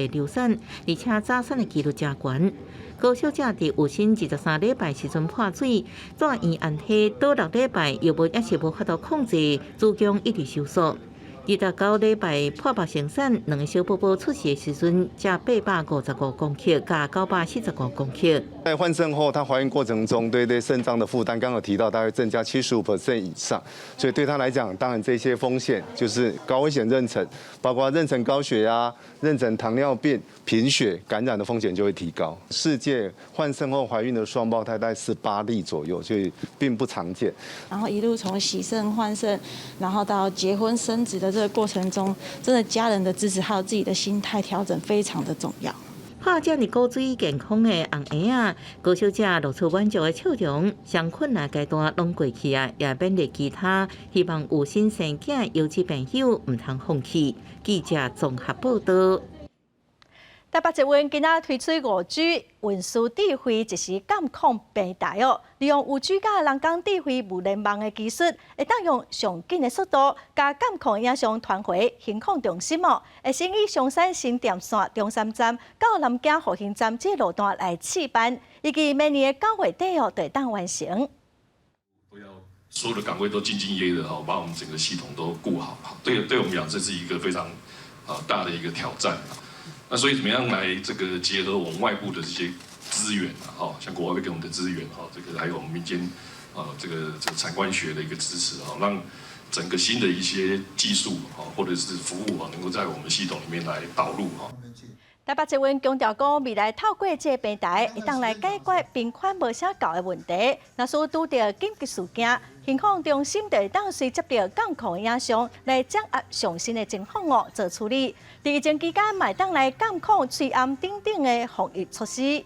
Speaker 9: 流產，而且早產的幾率誠懸。高小姐佇有身23禮拜時陣破水，蹛院安溪倒6禮拜藥物猶是無法度控制，子宮一直收縮。29禮拜破百生產，兩个小寶寶出世的時陣，才855公克，佮945公克。
Speaker 23: 在換腎後，她懷孕過程中對腎臟的負擔，剛剛有提到，大概增加75% 以上，所以對她來講，當然這些風險就是高危險妊娠，包括妊娠高血壓、妊娠糖尿病、貧血、感染的風險就會提高。世界換腎後懷孕的雙胞胎大概18例左右，所以並不常見。
Speaker 15: 然後一路從洗腎換腎，然後到結婚生子的這個過程中，真的家人的支持還有自己的心態調整非常的重要。
Speaker 9: 看這麼古錐健康的紅嬰仔，高小姐露出滿足的笑容，上困難階段攏過去啊，也勉勵其他希望有心生囝優質朋友毋通放棄。記者綜合報導。
Speaker 1: 台北捷運今仔推出5G 運輸智慧即時監控平台哦，利用5G 佮人工智慧物聯網的技術，會當用上緊的速度，共監控影像傳回行控中心哦，會先以松山新店線中山站到南京復興站這個路段來試班，預計明年的9月底哦，就會當完成。
Speaker 24: 所有的崗位都兢兢業業的哈，把我們整個系統都顧好。對我們講，這是一個非常大的一個挑戰。那所以怎麼樣來這個結合我們外部的這些資源啊，哈，像國發會給我們的資源哈，這個還有我們民間啊，這個產官學的一個支持啊，讓整個新的一些技術啊，或者是服務啊，能夠在我們系統裡面來導入哈。
Speaker 1: 台北捷運強調講，未來透過這个平台，會當來解決頻寬無啥夠的問題。若是拄著緊急事件，行控中心就會當隨接著監控影像來掌握上新的情況哦，做處理。佇疫情期間，嘛會當來監控喙罨等等的防疫措施。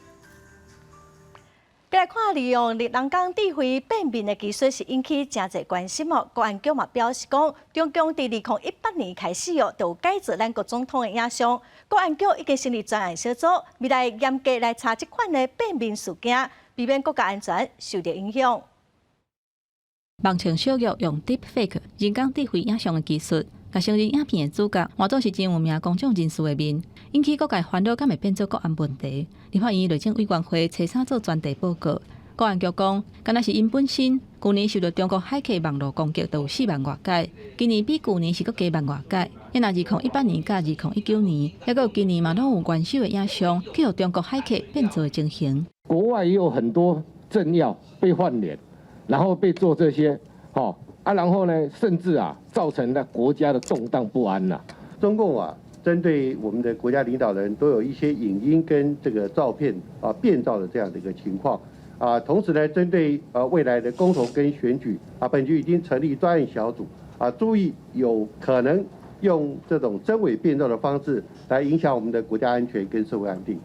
Speaker 1: 過來看，利用人工智慧變面的技術是引起誠濟關心哦。國安局嘛表示講，中共佇2018年開始哦，就改造咱國總統的影像。國安局已經成立專案小組，未來嚴格來查這款的變面事件，避免國家安全受著影響。
Speaker 17: 網穿小玉用 Deepfake 人工智慧影像的技術，共成人影片的主角換做是真有名公眾人士的面，引起各界煩惱，敢會變做國安問題？立法院內政委員會初三做專題報告，國安局講，敢若是𪜶本身，舊年受著中國駭客網路攻擊，就有4萬外改，今年比舊年是閣加萬外改。啊若2018年佮2019年，猶閣有今年嘛，攏有元首的影像，去予中國駭客變造的情形。
Speaker 8: 國外也有很多政要被換臉，然後被做這些，吼啊，然後呢，甚至啊，造成了國家的動盪不安呐。
Speaker 10: 中共啊，針對我們的國家領導人都有一些影音跟這個照片啊變造的這樣的一個情況啊，同時呢，針對未來的公投跟選舉啊，本局已經成立專案小組啊，注意有可能用這種真偽變造的方式來影響我們的國家安全跟社會安定。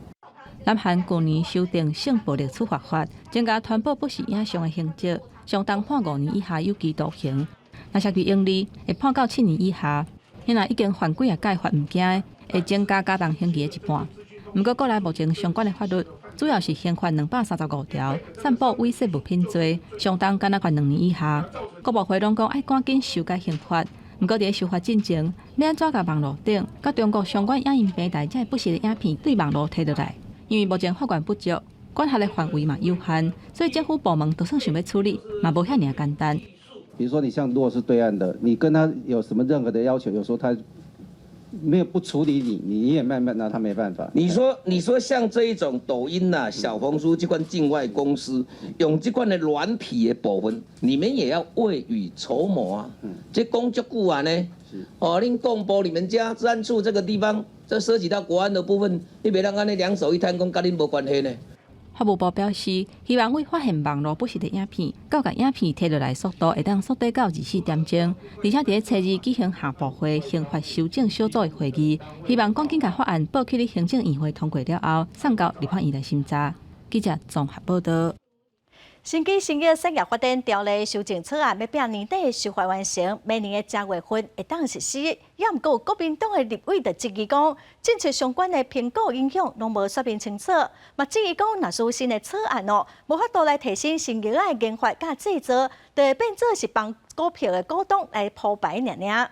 Speaker 17: 南韓舊年修訂性暴力處罰法，增加傳播不實影像的刑責，上重判5年以下有期徒刑；若涉及盈利，會判到7年以下。若已經犯幾仔擺罰毋驚，會增加加重刑期的一半。毋過國內目前相關的法律，主要是刑法235條，散布猥褻物品罪，上重敢若判2年以下。國部會攏講愛趕緊修改刑法，毋過佇咧修法進前，欲按怎共網路頂佮中國相關影音平台這个不實的影片對網路提落來？因為目前法源不足，管轄的範圍嘛有限，所以政府部門就算想欲處理，嘛無遐爾簡單。
Speaker 11: 比如說，你像如果是對岸的，你跟他有什麼任何的要求，有時候他沒有不處理你，你也慢慢拿他沒辦法。
Speaker 13: 你說像這一種抖音吶、小紅書這款境外公司，用這款的軟體的部分，你們也要未雨綢繆啊。這講足久啊呢。哦，恁廣播你們家治安處這個地方，這涉及到國安的部分，你袂當按呢兩手一攤，講佮恁無關係呢。
Speaker 17: 法務部表示，希望為發現網路不實的影片，到共影片提落來速度會當縮短到24點鐘，而且佇咧初二舉行下部會刑法修正小組的會議，希望趕緊共法案報去咧行政院會通過了後，送到立法院來審查。記者綜合報導。
Speaker 1: 生技生醫產業發展條例修正草案欲拼年底修法完成，明年的正月份會當實施。也毋過國民黨的立委就質疑講，政策相關的評估影響攏無說明清楚，嘛質疑講，若是新的草案哦，無法度來提升新藥的研發佮製造，就會變做是幫股票的股東來鋪牌爾爾。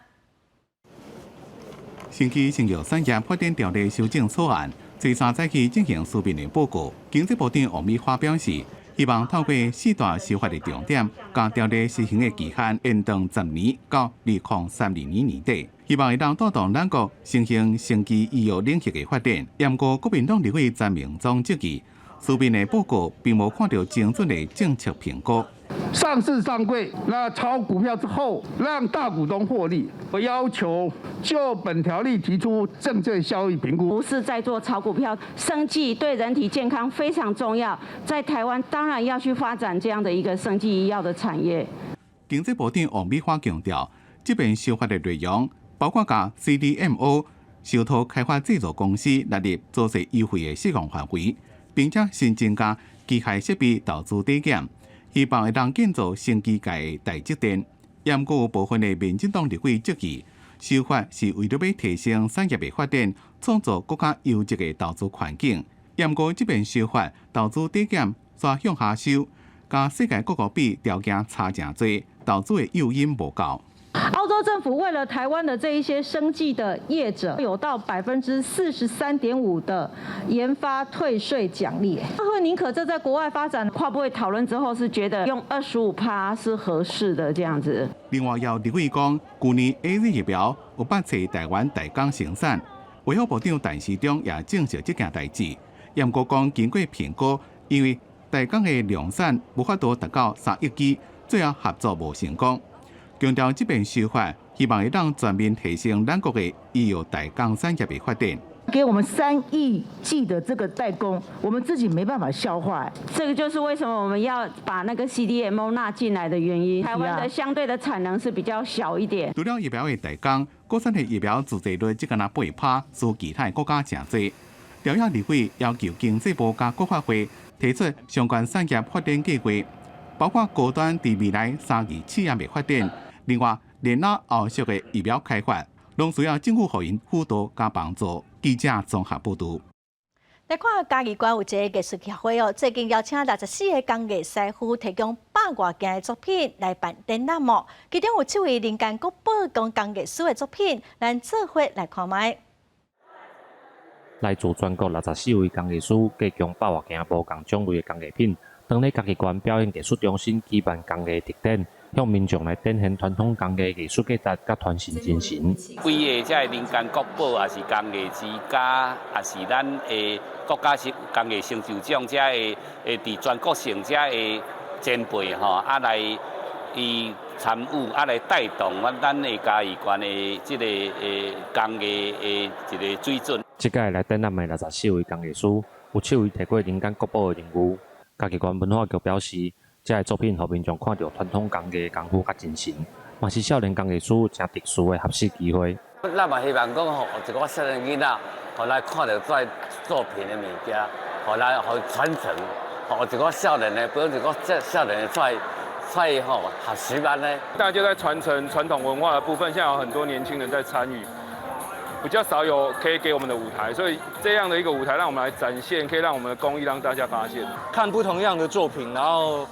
Speaker 19: 生技生藥產業發展條例修正草案，初三早起進行書面的報告。經濟部長王美花表示，希望透過四大修法的重點，將條例實行的期限延長10年到2032年年底，希望會當帶動咱國新興生技醫藥領域的發展。毋過國民黨立委陳明忠質疑，書面的報告並無看著精準的政策評估。
Speaker 16: 上市上櫃，那炒股票之後，讓大股東獲利。我要求就本條例提出政策效益評估。
Speaker 25: 不是在做炒股票，生技對人體健康非常重要，在台灣當然要去發展這樣的一個生技醫藥的產業。
Speaker 19: 經濟部長王美花強調，這遍修法的內容包括共 CDMO 受託開發製造公司納入租稅優惠的適用範圍，並且新增加機械設備投資抵減。希望會當建造生技界的台積電。毋過有部分的民進黨立委質疑，修法是為著欲提升產業的發展，創造閣較優質的投資環境。毋過這遍修法投資抵減煞向下修，佮世界各國比條件差誠濟，投資的誘因無夠。
Speaker 18: 澳洲政府為了台灣的這一些生技的業者，有到43.5%的研發退稅獎勵。他會寧可這在國外發展。
Speaker 25: 跨部會討論之後是覺得用25趴是合適的這樣子。
Speaker 19: 另外，有立委講，舊年 AZ 疫苗有捌揣台灣代工生產，衛福部長陳時中也證實這件代誌。毋過講經過評估，因為代工的量產無法度達到3億劑，最後合作無成功。強調這遍修法，希望會當全面提升咱國的醫藥代工產業的發展。
Speaker 2: 給我們3億劑的這個代工，我們自己沒辦法消化。
Speaker 25: 這個就是為什麼我們要把那個 CDMO 納進來的原因。台灣的相對的產能是比較小一點。
Speaker 19: 除了疫苗的代工，國產的疫苗自製率這個若8%，輸其他國家誠濟。朝野立委要求經濟部佮國發會提出相關產業發展計劃，包括高端佇未來三期試驗的發展，另外連那後續的疫苗開發，攏需要政府予𪜶輔導佮幫助。記者綜合報導。
Speaker 1: 來看嘉義縣有一個藝術協會哦，最近邀請64個工藝師傅提供100外件的作品來辦展覽哦。其中有七位人間國寶級工藝師的作品，咱做伙來看覓。
Speaker 4: 來自全國64位工藝師，提供100外件無仝種類的工藝品，當咧嘉義縣表演藝術中心舉辦工藝特展，向民眾來展現傳統工藝藝術價值佮傳承精神。
Speaker 5: 幾個這个民間國寶，也是工藝之家，也是咱的國家級工藝成就獎，這个佇全國性這个前輩吼，啊來伊參與，啊來帶動阮的嘉義縣的這个工藝的一個水準。
Speaker 4: 這屆來展覽的64位工藝師，有七位提過人間國寶的榮譽。嘉義縣文化局表示，這个作品予民眾看著傳統工藝功夫佮精神，嘛是少年工藝師誠特殊的學習機會。
Speaker 12: 咱嘛希望講吼，一寡少年囡仔，予來看著這作品的物件，予來予傳承，予一寡少年的，比如一寡這少年的出來出來吼學習按呢。
Speaker 14: 大家在傳承傳統文化的部分，現在有很多年輕人在參與。比較少有可以給我們的舞台，所以這樣的一個舞台，讓我們來展現，可以讓我們的工藝讓大家發現。
Speaker 26: 看不同樣的作品，然後，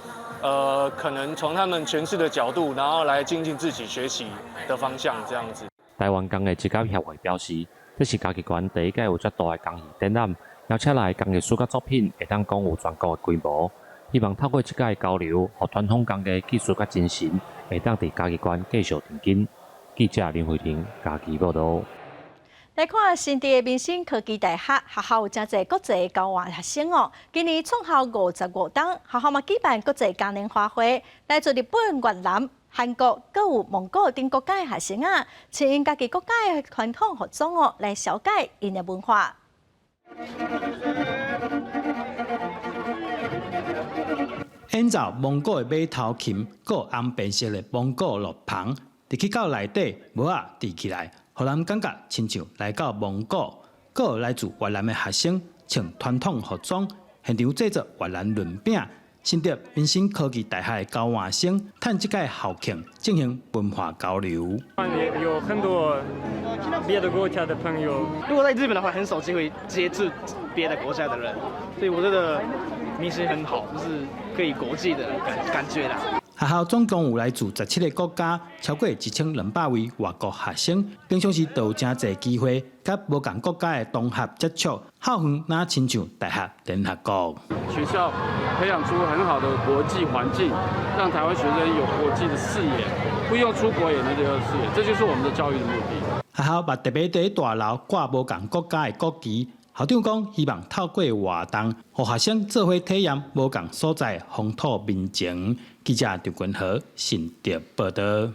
Speaker 26: 可能從他們詮釋的角度，然後來精進自己學習的方向，這樣子。
Speaker 4: 台灣工藝職業協會表示，這是嘉義縣第一屆有遮大的工藝展覽，邀請來的工藝師佮作品會當講有全國的規模，希望透過這屆交流，予傳統工藝技術佮精神會當佇嘉義縣繼續長根。記者林慧婷嘉義報導。
Speaker 1: 來看新竹的民生科技大學學校有誠濟國際交換學生哦。今年創校55冬，學校嘛舉辦國際嘉年華會，來自日本、越南、韓國、閣有蒙古等國家的學生啊，穿𪜶家己國家的傳統服裝哦，來紹介𪜶的文化。
Speaker 27: 演奏蒙古的馬頭琴，閣紅白色的蒙古樂篷，入去到內底帽仔戴起來。予人感覺親像來到蒙古，閣有來自越南的學生穿傳統服裝，現場製作越南潤餅。新竹民生科技大學的交換生，趁這屆校慶進行文化交流。
Speaker 28: 有很多別的國家的朋友。
Speaker 29: 如果在日本的話，很少機會接觸別的國家的人，所以我覺得民生很好，就是可以國際的感覺啦。
Speaker 27: 學校總共有來自17個國家，超過1200位外國學生。平常時都有誠濟機會，佮無仝國家的同學接觸，校園若親像大學聯合國。
Speaker 30: 學校培養出很好的國際環境，讓台灣學生有國際的視野，不用出國也能有視野，這就是我們的教育的目的。
Speaker 27: 學校嘛特別佇大樓掛無仝國家的國旗。校長講，希望透過活動，予學生做伙體驗無仝所在風土民情。記者張君和新竹報導。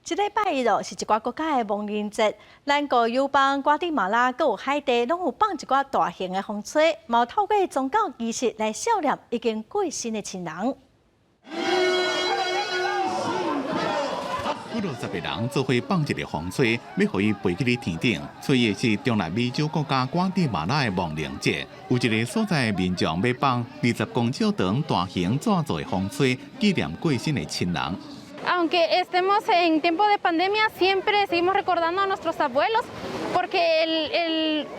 Speaker 1: 這禮拜一哦，是一寡國家的亡靈節，咱國友邦、瓜地馬拉、閣有海地，攏有放一寡大型的風吹，嘛透過宗教儀式來悼念已經過身的親人。
Speaker 19: 幾落十個人做伙放一个風吹，欲予伊飛去咧天頂。吹的是中南美洲國家瓜地馬拉的亡靈節，有一个所在民眾欲放20公尺長大型紙做的風吹，紀念過身的親人。
Speaker 31: Aunque estemos en tiempo de pandemia, siempre seguimos recordando a nuestros abuelos, porque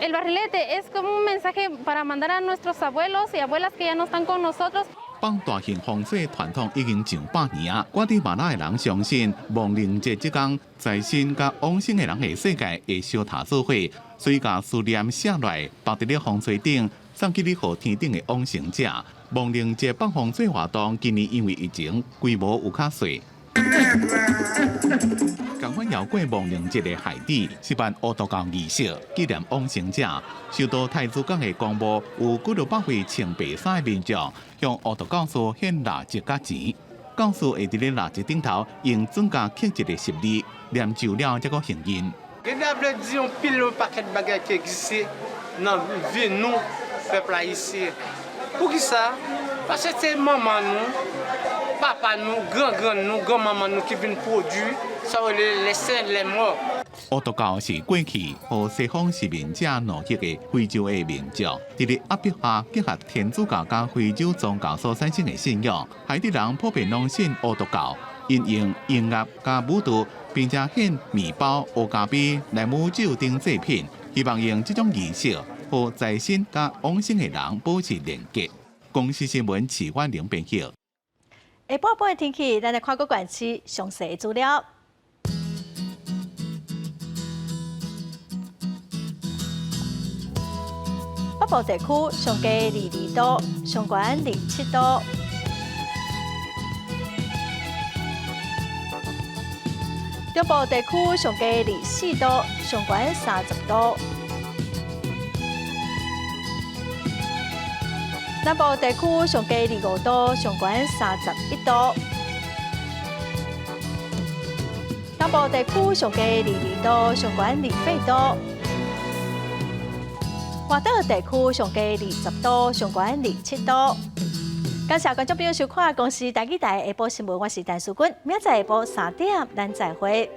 Speaker 31: el barrilete es como un mensaje para mandar a nuestros abuelos y abuelas que ya no están con nosotros.
Speaker 19: 放大型風吹傳統已經上百年啊！瓜地馬拉的人相信，亡靈節這天，在生佮往生的人的世界會相疊做伙，所以共思念寫落來，放佇咧風吹頂，送去咧予天頂的往生者。亡靈節放風吹活動今年因為疫情規模有較細。仝款遙過亡靈節的海地是辦烏毒教儀式紀念往生者，受到太子港的公墓有幾落百位穿白衫的民眾向烏毒教士獻蠟燭佮錢，教士會佇咧蠟燭頂頭用鑽共刻一个十字，念咒了才閣行印。
Speaker 32: Gen ta vle di yon pil yon pakèt bagay ki egziste
Speaker 3: Nan vi nou pèp ayisyen. Poukisa? Paske se manman nou, papa nou, gran grann nou, gran manman nou ki vin pwodui sa yo rele les saints les morts.
Speaker 19: 巫毒教是過去予西方殖民者奴役的非洲的民族，佇咧壓迫下結合天主教佮非洲宗教所產生的信仰，海地人普遍攏信巫毒教，𪜶用音樂佮舞蹈，並且獻麵包、烏咖啡、萊姆酒等祭品，希望用這種儀式，予在生佮往生的人保持連結。公視新聞徐婉玲編輯。
Speaker 1: 下晡半的天氣，咱來看各縣市詳細的資料。北部地區上低22度，上懸27度。中部地區上低24度，上懸30度。南部地區上低25度，上懸31度。東部地區上低22度，上懸28度。外島地區上低20度，上懸27度。感謝觀眾朋友收看《公視台語台》下晡新聞，我是陳淑君，明仔載下晡3點咱再會。